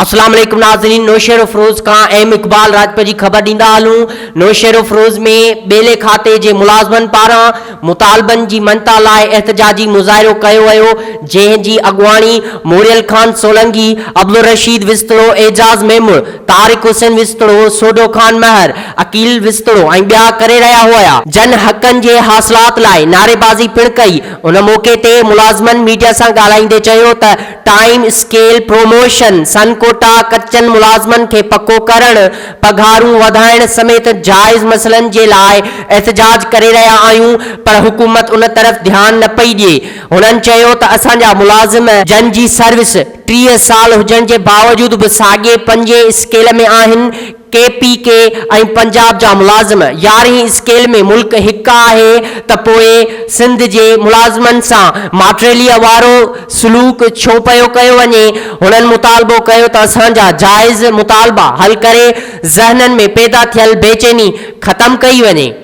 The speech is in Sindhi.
اسلام عليڪم ناظرين نوشهروفروز کان ايم اقبال راڄپر جي خبر ڏيندا هلون نوشهروفروز ۾ ٻيلي کاتي جي ملازمن پاران مطالبن جي مڃتا لاء احتجاجي مظاهرو ڪيو ويو جنهن جي اڳواڻي موريل خان سولنگي، عبدالرشيد وسطڙو، اعجاز ميمڻ، طارق حسين وسطڙو، سوڍو خان مهر، عقيل وسطڙو ۽ ٻيا ڪري رهيا هيا جن حقن جي حاصلات لاء نعريبازي پڻ ڪئي ان موقعي تي ملازمن ميڊيا سان ڳالهائيندي چيو ته time scale promotion, son quota, kitchen ملازمن کي پڪو ڪرڻ، پگهارون وڌائڻ سميت جائز مسئلن جي لاء احتجاج ڪري رهيا آهيون پر حڪومت ان طرف ڌيان نه پئي ڏئي. هنن چيو ته اسان جا ملازم جن جي سروس 30 سال هجڻ جي باوجود به ساڳئي پنجين اسڪيل ۾ آهن، ڪي پي ڪي ۽ پنجاب جا ملازم يارهين اسڪيل ۾ ملڪ هڪ آهي ته پوء سنڌ جي ملازمن سان ماٽيليء وارو سلوڪ ڇو پيو ڪيو وڃي؟ هنن مطالبو ڪيو ته اسان جا جائز مطالبا حل ڪري ذهنن ۾ پيدا ٿيل بيچيني ختم ڪئي وڃي.